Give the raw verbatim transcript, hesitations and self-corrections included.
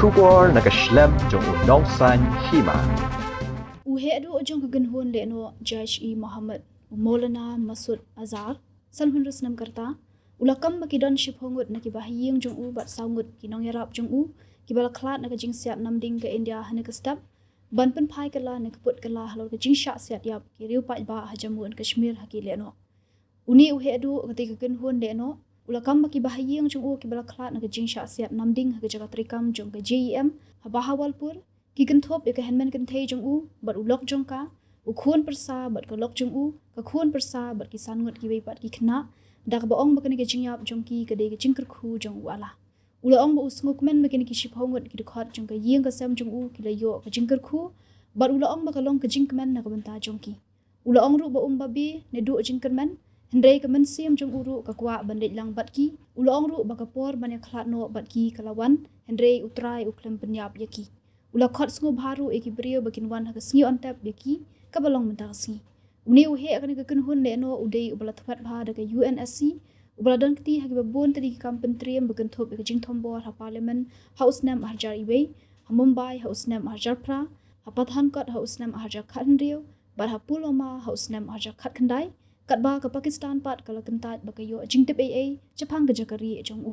Khubor na ka shlem jong u Nongsaiñ Hima. U heh duh jong ka kynhun lehnoh Jaish-e-Mohammed, u Maulana Masood Azhar, sanphew snem ka rta, u la kam ba ki don shiphew ngut na ki bahaïing jong u bad saw ngut ki nongïarap jong u kiba la khlad na ka jingsiat namding ka India ha kane ka step, ban pynphai kylla ne ka put kylla halor ka jingshah siat ïap ki riew paidbah ha Jammu and Kashmir ha ki lehnoh. Une u heh duh kata ka kynhun lehnoh u la kam ba ki bahaïing jong u kiba la khlad na ka jingshah siat namding ha ka jaka treikam jong ka J E M ha Bahawalpur, ki kynthup ïa ka hynmen kynthei jong u bad u lok jong ka, u khun pyrsa bad ka lok jong u, ka khun pyrsa bad ki san ngut kiwei pat ki khynnah, da kaba ong ba kane ka jingïap jong ki ka dei ka jingkyrkhu jong u Allah. U la ong ba u sngewkmen ba kine ki shiphew ngut ki dkhot jong ka ïing ka sem jong u ki la ïoh ka jingkyrkhu, bad u la ong ba ka long ka jingkmen na ka bynta jong ki. U la ong ruh ba um babe ne duh jingkyrmen, hynrei ka mynsiem jong u ruh ka kwah ban leit lang bad ki. U la ong ruh ba ka por ban ïakhlad noh bad ki ka la wan, hynrei U Trai u khlem pynïap ïa ki. U la khot sngewbha ruh ïa ki briew ba kin wan ha ka sngi Onthep ïa ki, kaba long mynta ka sngi. Une u heh kane ka kynhun lehnoh u dei uba la thwet bha da ka U N S C, uba la don kti ha kiba bun tylli ki kam pyntriem ba kynthup ïa ka jingthombor ha Parliament ha u snem arhajar wei, ha Mumbai ha u snem arhajar phra, ha Pathankot ha u snem arhajar khathynriew, bad ha Pulwama ha u snem arhajar khatkhyndai, katba ka Pakistan pat ka la kyntait ba ka ïoh jingtip ei ei shaphang ka jaka rieh jong u.